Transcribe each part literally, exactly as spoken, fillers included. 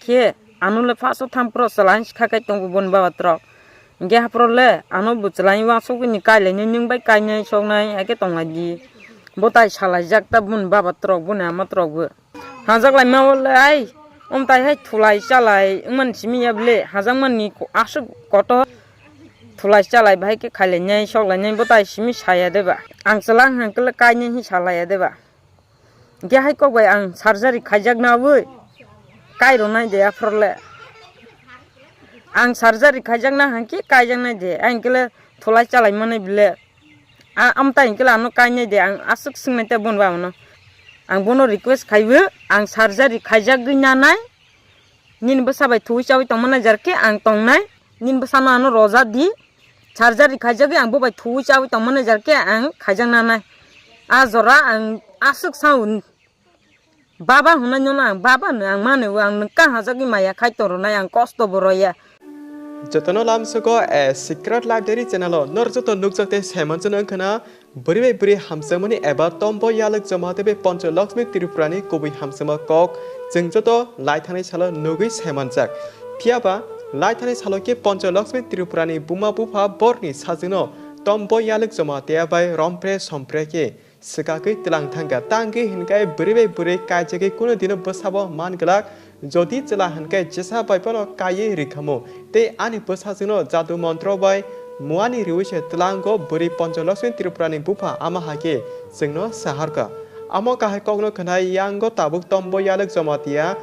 Khe ano le first o thang phro chwlaini kha kai tongo boni baba trok. Hingke haphro le ano bo chwlaini uansuk bini kailainai nwng bai kainai soknai hai khe tonglai di. Botai salaijak ta boni baba trok boni ama trok bo. Hajak lai ma o le ai omtai hai thulai chalai wngmani simi ya bole hajak mani aswk kotor thulai chalai bahai khe khailainai soklainai botai simi saya deba. Ang chwla hwnkhe le kainai hi salaya deba. Hingke hai kok bai ang surgery khaijak na wi kai rwnai de aphro le. Ang surgery khaijak na hwnkhe kaijak nai de, ang kele thulai chalai mani bile. A amtai hingke le ano kainai de, ang aswk swngnai te boni baba no. Ang bono request khaiwi, ang surgery khaijak gwi nanai. Nini bwsa bai thuwi chawi tongma nai jar khe ang tongnai. Nini bwsano ano roja di. Surgery khaijagwi ang bo bai thuwi chawi tongma nai jar khe ang khaijak nanai. A jora ang aswk sao. Baba hwnai nono ang baba no ang mani o ang nwng kahajagwi maya khai tong rwnai ang kosto bo roya. Jotono lamsogo a Secret Library channel o nor joto nukjak tei saimanjano wngkhana bwrwi bai bwrwi hamjakmani eba tombo yalwk joma tei bai Poncho Lakshmi Tripurani kubui hamjakma kok chwng joto laithani salo nugwi saimanjak. Phiyaba laithani salo khe Poncho Lakshmi Tripurani buma bupha borni sajwkno tombo yalwk joma tei bai rompre sompre khe swkagwi twlang thangkha. Tangwi hinkhe bwrwi bai bwrwi kaijagwi kunu dino bwsabo man glak. Jodi chwla hinkhe jesa bai phano kaiwi rikhamu tei ani bwsajwkno jadu montro bai muani riwi se twlango bwrwi Poncho Lakshmi Tripurani bupha ama hakhe chwngno saharkha. Amo kahai kokno khwnai yango tabuk tombo yalwk joma tiya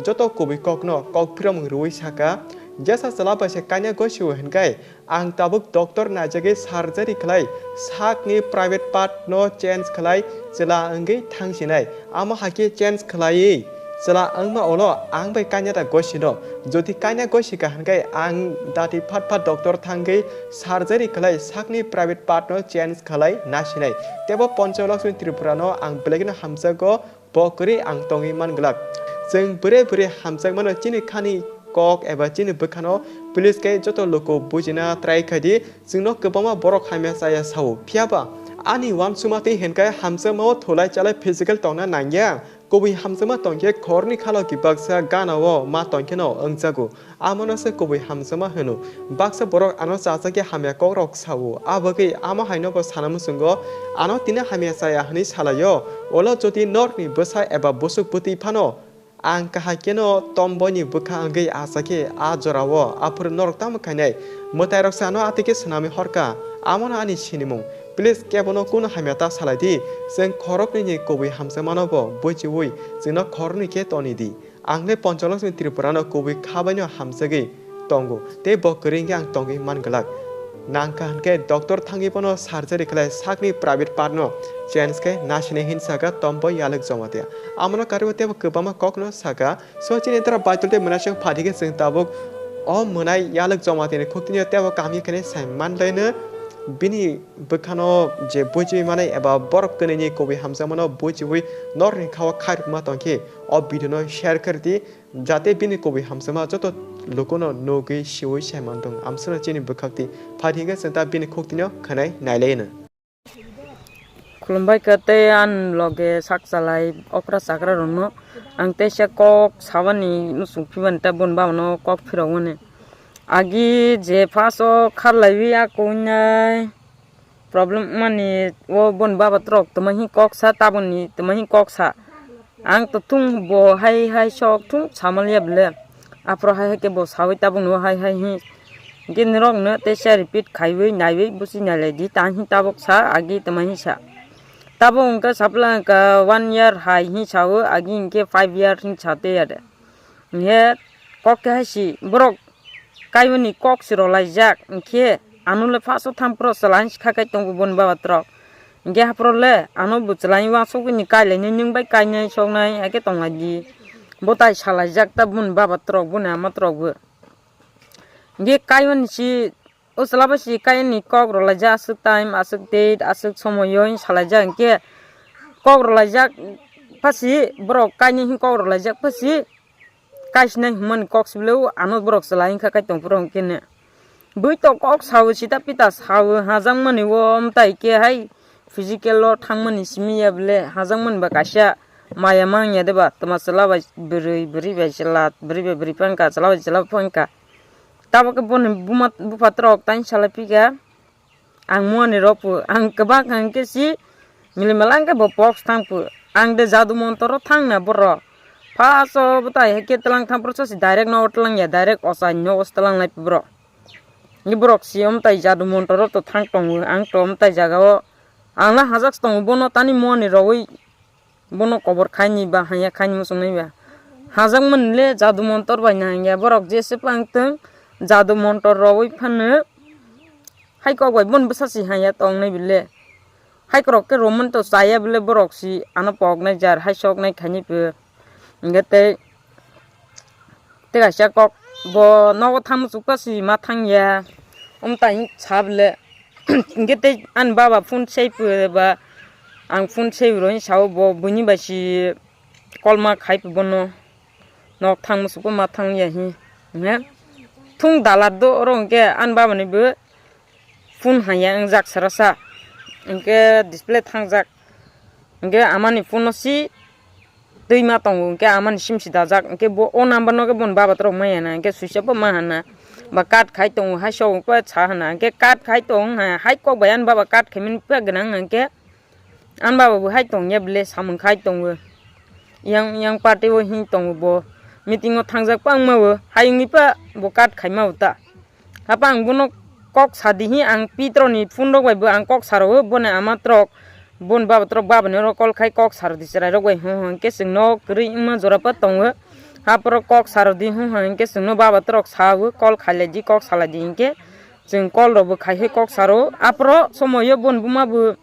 joto kubui kokno kok phiromung riwi saka, jesa chwla bai se kanya gosio hinkhe ang tabuk doctor naijagwi surgery khlai sakni private part no change khlai chwla wngwi thangsinai. Amo hakhe change khlaiwi chwla wngma ulo ang bai kanya da gosino. Jodi kanya gosika hinkhe ang dati phat phat doctor thangwi surgery khlai sakni private part no change khlai nasinai. Tebo Poncho Lakshmi Tripura no ang belai kheno hamjago. Bo kwrwi ang tongwi man glak. Chwng bwrwi bwrwi hamjakmano chini khani kok eba chini bwkhano please khe joto luku bujina try khai di. Chwngno kwbangma borok hamya chaya sao. Phiyaba ani uansukma twi hinkhe hamjakmao thulai chalai physical tongna nangya. Kubui hamjakma tongkhe khorni khalo kibaksa ganao ma tongkheno wngjago. Amono se kubui hamjakma hwno. Baksa borok ano chachakya hamya kokrok sao. A bagwi amo haino bo sana muchungo, ano tini hamya chaya hwnwi salaio. Ulo jodi norokni bwsa eba bwswk bwtwi phano, ang kahai kheno tomboini bwkha wngwi achakhe a jorao, aphuru norok tamo khainai? Mwtairok se ano atwikhe swnamwi horkha. Amono ani sinimung. Please kebono kunu hamya ta salai di. Chwng khoroknwini kubui hamjakmano bo buchiui chwngno khoroknwi khe toni di. Ang le Poncho Lakshmi Tripura no kubui kha bai no hamjagwi tongo, tei bo kwrwi wngkhe ang tongwi man glak. Nangkha hinkhe doctor thangwi bono surgery khlai sakni private part no change khe nasinai hin saka tombo yalwk joma tiya. Amono karwi teibo kwbangma kok no saka. So chini dora Baitul tei mwnaisong phaidi khe chwng tabuk o mwnai yalwk joma tini khuk tini teibo kaham khe khe sai man lai no bini bwkhano je bujiwi manai eba borok kwnwini kubui hamjakmano bujiwi norokni khao khairokma tongkhe o video no share khe rwdi. Jate bini kubui hamjakma joto lukuno nugwi siui sai manthung. Amswkno chini bwkhakti phai hinkhe chwng ta bini khuktino khwnai nailaino. Khulumbai kha tei ani loge sak chalai okra chakra rokno ang teisa kok sabani nuchung phibani tei boni babano kok phirogmani. Agi je first o kharlaiwi a koinai problem mani o boni baba trok tuma hi kok sa taboni tuma hi kok sa. Ang to thung bo hai hai sok thung samal ya bele. Aphro hai hai ke bo sawi tabuk no hai hai hi. Gin rok no te se repeat khaiwi naiwi busi nailai di ta hi tabuk sa agi tuma hi sa. Tabuk hwnkhe sapla hwnkhe one year hai hi sao agi hwnkhe five year hi sa te ya de. Hwnkhe kok khe hai si borok kaimani kok se rwlaijak, hwnkhe ano le first o thang phro chwla hinwi kha khai tongo boni baba trok. Hwnkhe haphro le ano bo chwla hinwi uansuk bini kailainai nwng bai kainai soknai hai khe tonglai di. Bo tai salaijak ta boni baba trok boni ama trok bo. Hwnkhe kaimani si o chwla bai si kainwi kok rwlaijak aswk time aswk date aswk somoio hinwi salaijak hwnkhe kok rwlaijak phasi borok kainwi hinwi kok rwlaijak phasi. Kaisinai hwnmani kok sibile o ano borok chwla wngkha kai tong phuru hwnkhe ne. Bui to kok sao sita pita sao hajakmani o mwtai khe hai physical o thangmani simi ya bole hajakmani ba kaisa Maya mangya deba, tama chwla bai bwrwi, bwrwi bai chwla, bwrwi bai bwrwi phangkha, chwla bai chwla phangkha. Tabok khe boni buma bupha trok tani salai phikha. Ang muani rok pu, ang kwbang kha hwnkhe si mili mala hwnkhe bo pox thang pu. Ang de jadu montor o thang na borok. First o bwtai hai khe tlang thang pro si direct no tlang ya, direct osai no os tlang nai pu borok. Ni borok si omtai jadu montor o to thang tongo, ang to omtai jaga o. Ang la hajak tongo bono tani muani rogwi. Bono kobor khaini ba hanya khaini muchungnai ba. Hajak mani le jadu montor bai na hanya borok jese pang tong jadu montor rogwi phano hai kok bai bon bwsa si hanya tongnai bile. Hai korok khe romon to chaya bile borok si ano poknai jar hai soknai khaini pe. Hingke tei Tei kaisa kok bo nogo thang muchuk ta si ma thang ya. Omtai sa bile. Hingke tei ani baba phone sei pui ba ang phone sei roi sao bo buini bai si call ma khai pui bono. Nok thang muchuk ma thang ya hi. Hingke thung dalar do oro hingke ani baba ni bo phone hanya ang jak sara sa. Hingke display thang jak. Hingke amani phone no si twi ma tongo, hingke amani sim si dajak, hingke bo o number no khe boni baba torok maya na, hingke switch off ma hana, ba cut khai tongo, hai sok pa sa hana, hingke cut khai tong ha, hai kok bai ani baba cut khai mani pa gwnang, hingke ani baba bo hai tong ya bile samung khai tongo, yang, yang party o hing tongo bo, meeting o thangjak pa wngma bo, hai wngwi pa bo cut khai ma bo ta. Hapa ang bono kok sadi hi ang Pitro ni phone rok bai bo ang kok saro boni ama trok boni baba trok baba ni oro call khai kok saro di chwrai rok bai ho ho hingke chwng no kwrwi wngma jora pa tongo haporo kok saro di ho ho hingke chwng no baba trok sao call khailai di kok salai di hingke chwng call rok bo khai hai kok saro aporo somoio boni buma bo.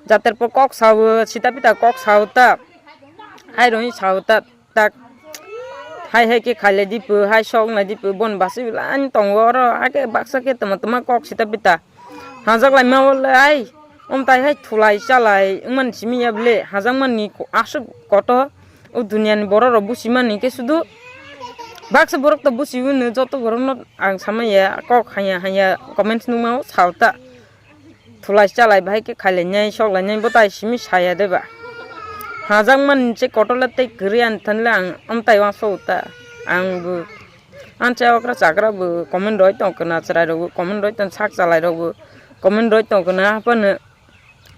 Jater po kok sao, sita pita kok sao ta. Hai roi sao ta, tak. Hai hai khe khailai di pu, hai sok nai di pu, bon basi lan tongo oro, ake baksa khe tama tama kok sita pita. Hajak lai ma le ai, om tai hai thulai chalai, wngman simi ya ble, hajak man ni ko-, aswk kotor, o dunia ni borok rok busi mani khe sudu. Baksa borok to busi wngno, joto borok no ang sama ya, kok hanya hanya comments nungma o sao ta. Thulai chalai bahai khe khailainai soklainai bwtai simi saya de ba. Hajak man se kotor le tei kwrwi ani thanle ang amtai uansuk ta. Ang bo anche okra chakra bo comment roi tong khe na chwrai rok bo comment roi tong sak chalai rok bo comment roi tong khe na haphano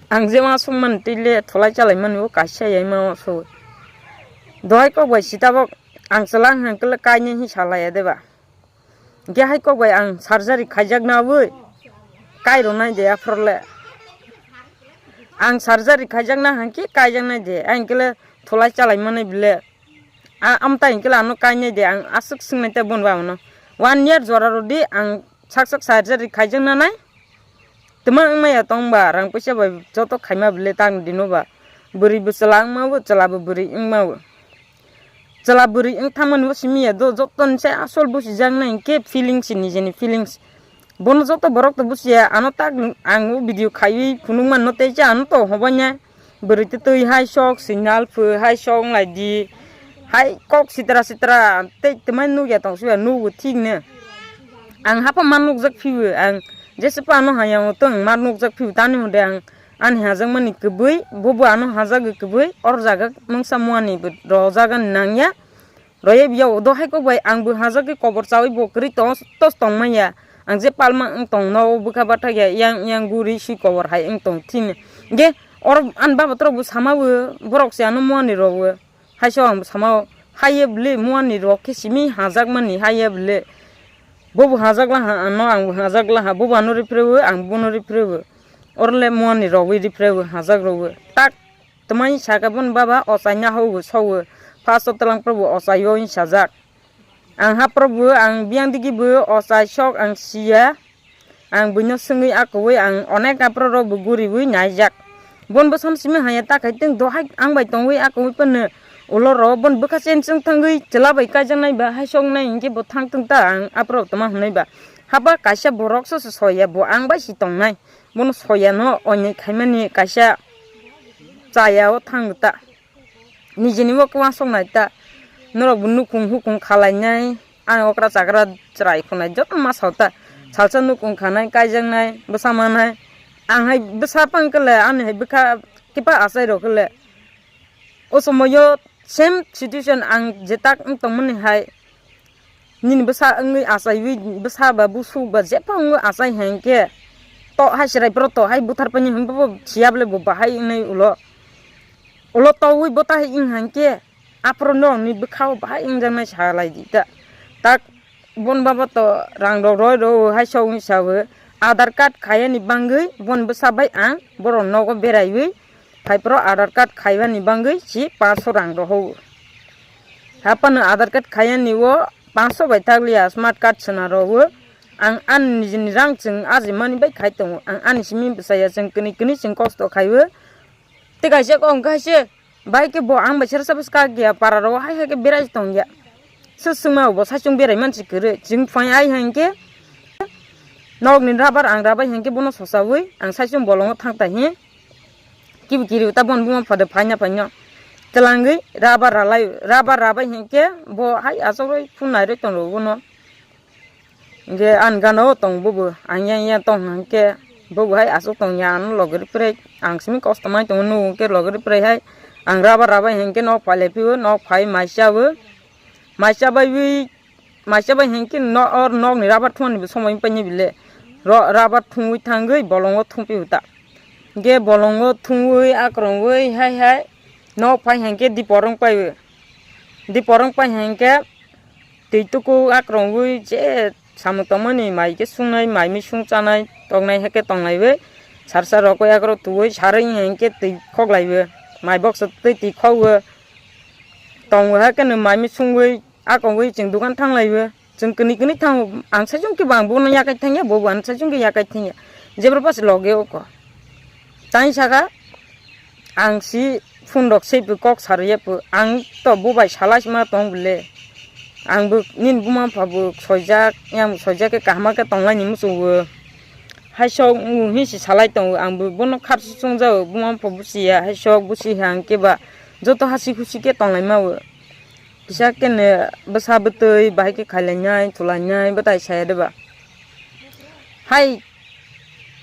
ang je uansuk man twi le thulai chalai mani bo kaisa ya ma uansuk. Dohai kok bai sita bo ang chwla hwnkhe le kainwi hi salai ya de ba. Hingke hai kok bai ang surgery khaijak na bui kai rw nai de aphor le. Ang surgery khaijak na hingke kaijak nai de, ang hingke le thulai chalai mani bile. A, amtai hingke le ano kai nai de, ang aswk swng nai te bon ba ano. One year jora rw di ang sak sak surgery khaijak na nai. Twma wngmaya tong ba, rang puisa bai joto khaima bile tang dino ba. Bwrwi bo chwla wngma bo, chwla bo bwrwi wngma bo. Chwla bwrwi wng thangmani bo simi ya do, joto ni se asol busi jak nai hingke feelings ni jeni feelings. Bono joto borok to busi ya, ano tak ang o video khaiwi phunuk man no tei cha ano to hobai nai. Bwrwi twi twi hai sok, signal phu, hai sok wng lai di. Hai kok sitra sitra, tei twmai nuk ya tong siya, nuk bo thik ne. Ang hapha ma nukjak phiyo, ang jesa pa ano haya o tong ma nukjak phiyo, tani hode ang ani hajak mani kwbwi, bo bo ano hajak kwbwi, or jaga mungsa muani bo rojak ani nang ya. Roye biya o do hai kok bai ang bo hajak khe kobor chawi bo kwrwi tos tos tong manya. Ang je palma wng tong no bwkha bathak ya yang yang guri sui kobor hai wng tong thini. Ge or an baba torok bo sama bo borok se ano muani rok bo. Hai so ang bo sama o. Hai ye bwle muani rok khe simi hajak mani hai ye bwle. Bo bo hajak laha ano ang bo hajak laha bo bo ano ripre bo ang bo no ripre bo. Or le muani rok bo ripre bo hajak rok bo. Tak Twmai saka bun baba ochai na hou sowo. First o twlang probu ochai o sajak. Ang ha probu ang biyang digi bo ochai sok ang siya. Ang buino swngwi akoi ang onek apro rok bo guriwi naijak. Bun bosam simi haya takhai teng dohai ang bai tongwi akoi pano. Ulo ro bun bwkha chen chwng thangwi chwla bai kaijaknai ba hai soknai hinkhe bo thang thung ta ang apro toma hwnwi ba. Haba kaisa borok so soya bo ang bai si tongnai. Bono soyano oinwi khaimani kaisa chaya o thang ta. Nijini bo kwbang sok nai ta. Norok bo nukung hukung khalainai. Ang okra chakra chwrai khwnai joto ma sao ta. Salsa nukung khanai, kaijaknai, bwsa manai. Ang hai bwsa pang kele, ani hai bwkha kipa achai rok kele. O somoyo same situation ang jetak wng tongmani hai, nini bwsa wngwi achaiwi, bwsa ba busuk ba jepha wngwi achai hai hwnkhe, to hai chwrai phoro to hai buthar paini hwnwi bo siya bole bo bahai wngnai ulo. Ulo towi bo ta hai wng hai hwnkhe, aphuru nokni bwkhao bahai wngjaknai salai di ta. Tak bon baba to rang rok roi rw hai sok wngwi sawi, Aadhaar card khayani bangwi bon bwsa bai ang borok nogo beraiwi, hai phoro Aadhaar card khaibani bangwi si pancho rang rohou. Haphano Aadhaar card khayani o pancho bai takliya smart card sona rohou. Ang ani nijini rang chwng ajimani bai khai tongo. Ang ani simi bwsaya chwng kwnwi kwnwi chwng kosto khaiwi. Tei kaisa kok hwnkha se, bai khe bo ang bai sersa bwskak ya para rogo hai hai khe berai tongya. Swk swngma bo saichung berai mansi kwrwi. Chwng phai ai hai hwnkhe nokni rabar ang rabai hwnkhe bono sosawi ang saichung bolongo thang tai hi. Kibi kiri ta bon buma phade phaina phaino. Twlangwi rabar ralai, rabar rabai hwnkhe bo hai achokroi phunai roi tongo bono. Hwnkhe ani gana o tong bubu, ang yang yang tong hwnkhe bubu hai aswk tong ya, ano logori prai ang simi kosto mai tongo, nugo hwnkhe logori prai hai ang rabar rabai hwnkhe nok phai lai phio, nok phai mai chao, mai chabai wi, mai chabai hwnkhe no, or nokni rabar thumani bo somoi paini bile, ro rabar thumwi thangwi bolongo thumphio ta, hwnkhe bolongo thumwi akrongwi hai hai nok phai hwnkhe diporong paiwi, diporong pai hwnkhe twi tuku akrongwi je samung tongmani mai khe sungnai, mai misung chanai, toknai hai khe tonglaiwi, sarsa rok koi akrok tuwi sarwi hwnkhe twi khoklaiwi, mai box twi twi khokwi tongo hai kheno mai misungwi akrongwi chwng dukan thanglaiwi, chwng kwnwi kwnwi thango, ang saichung khe bo ang bono yakai thangya, bobo ano saichung khe yakai thangya, jebra bas loge oko. Tani saka ang si phone rok se kok sarwi ya pho, ang to bo bai salai sima tong bole. Ang bo nini buma pha bo soijak, yang bo soijak khe kaham khe tong lai ni muchung o. Hai sok wng hi si salai tongo, ang bo bono khar sung jak o, buma pha buchi ya, hai sok buchi ha ang khe ba joto hasi khusi khe tong lai ma o. Kisa khe ne bwsa bwtwi bahai khe khai lai nai, thu lai nai, bwtai saya de ba. Hai,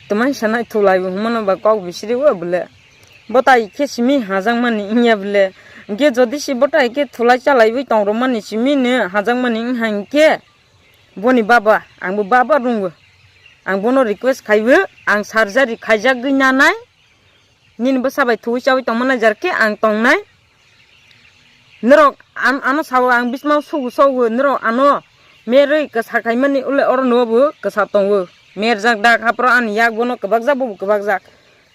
twmai sanai thulai bo hwnmano ba kok bisiri o bole. Bwtai khe simi hajakmani wngya bole. Hwnkhe jodi se bwtai khe thulai chalaiwi tongrwmani simi no hajakmani wngkha hwnkhe, boni baba, ang bo baba rwngo. Ang bono request khaiwi, ang surgery khaijagwi nanai. Nini bwsa bai thuwi chawi tongmani jar khe ang tongnai. Norok an-, ano sao ang bismao sugu sogo, norok ano merwi kwsa khaimani ule oro no bo kwsa tongo. Merjak dak, haphro ani yak bono kwbakjak, bobo kwbakjak.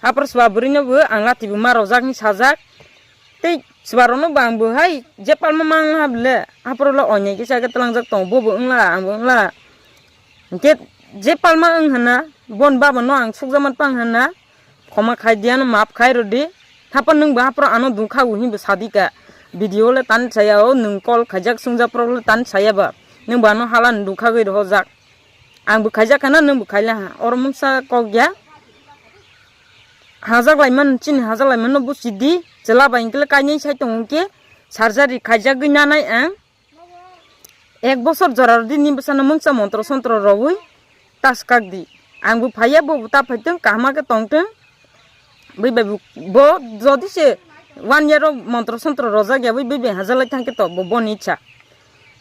Haphro swa bwrwino bo ang lati bo ma rojak hinwi sajak. Tei swa rokno bo ang bo hai je palma mang ha bole. Haphro le onyai kisa khe tlangjak tongo, bobo wngla, ang bo wngla. Hwnkhe je palma wng hana, bon baba no ang sukjakma tang hana, khoma khai di, ano maap khai rw di. Haphano nwng bo haphro ano dungkha o hinwi bo sadi ka. Video le tan saya o, nwng call khaijak swngjak phro le tan saya ba. Nwng bo ano hala ni dungkha gwi rohorjak. Ang bo khaijak hana, nwng bo khaila ha. Oro mungsa kok ya. Hajak lai man, chini hajak lai man no buchi di. Chwla bai hwnkhe le kainwi sai tongo hwnkhe surgery khaijagwi nanai ang. Ek bosor jora rwdi ni bwsano mungsa montro sontro rwui ta swkak di. Ang bo phaiya, bo bo ta phaitwng, kaham khe tongtwng. Bui bai bo, bo jodi se one year o montro sontro rojak ya, bui bui bai hajalai thang khe to bo boni icha.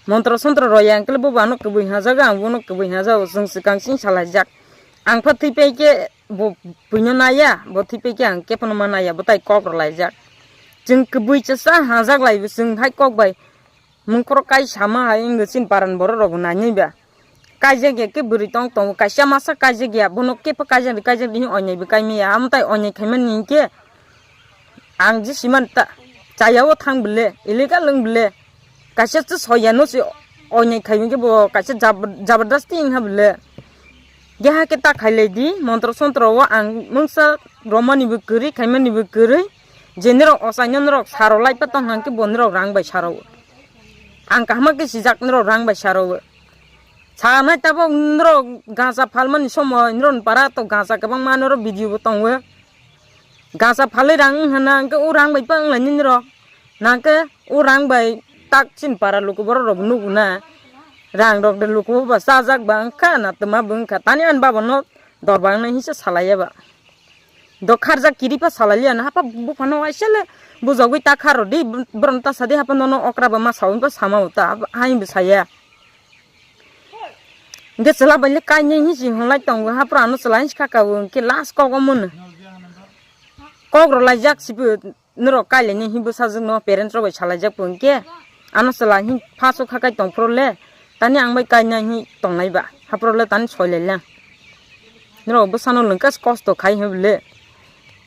Montro sontro roya hwnkhe bo bo ano kwbui hajago, ang bono kwbui hajago, chwng swkang sing salaijak. Ang pha thwi pai khe bo buino naya, bo thwi pai khe ang khe phano ma naya, bo tai kok rw laijak. Chwng kwbui chwsa hajak lai bo, chwng hai kok bai mungkhoro kai sama hai wngwi chini paran borok rok bo nainai ba. Kaijak ya khe bwrwi tong tongo, kaisa masa kaijak ya, bono khe pha kaijak di, kaijak di hinwi onyai bo kai maya, amo tai onyai khaimani hinkhe ang je siman ta chaya o thang bole, illegal wng bole, kaisa se soya no se onyai khai hinkhe bo kaisa jab-, jabardasti wngha bole. Keha khe ta khailai di, montro sontro o ang mungsa romani bo kwrwi, khaimani bo kwrwi, je norok ochaino norok saro laipa tong hang khe bo norok rang bai saro. Ang kaham khe sijak norok rang bai saro. Sanai tabok norok gacha phalmani somoi, norok para to gacha kwbangma norok video bo tongo. Gacha phalwi rang wng hana, hwnkhe o rang bai pa wng lainai norok. Nangkhe o rang bai tak chini para luku borok rok bo nugo na. Rang rok de luku bo ba chajak ba wngkha, na twma bo wngkha. Tani ani baba no dor ba wngnai hinsa salai ya ba. Dokharjak kiri pa salai liya na hapa buphano waisa le bujogwi ta kharo di, borok ta sadi hapa nono okra ba ma sawi pa sama uta hain bo saya. Hingke chwla bai le kainai hi si hwnlai tongo, hapra ano chwla hinsi kha kabo, hingke last kok omo no. Kok rw laijak sibo norok kailainai hi bwsajwk no parents rok bai salaijak bo hingke. Ano chwla hi first o kha kai tong phuru le, tani ang bai kainai hi tongnai ba, hapro le tani soi lai lang. Norok bwsano lwngkha kosto khai hi le.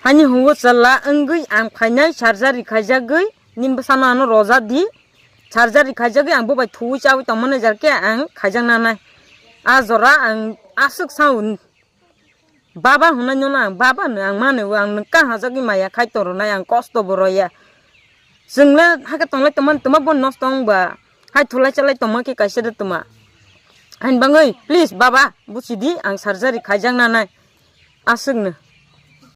Hani hwngo chwla wngwi ang phainai surgery khaijagwi, nini bwsano ano roja di. Surgery khaijagwi ang bo bai thuwi chawi tongmani jar khe ang khaijak nanai. A jora ang aswk sao baba hwnai nono ang baba no ang mani o ang nwng kahajagwi maya khai tong rwnai ang kosto bo roya. Chwng le hakhe tonglai tongmani twma bo nosto wng ba hai thulai chalai tongma khe kaisa de twma. Haini bagwi please baba buchidi ang surgery khaijak nanai aswk no.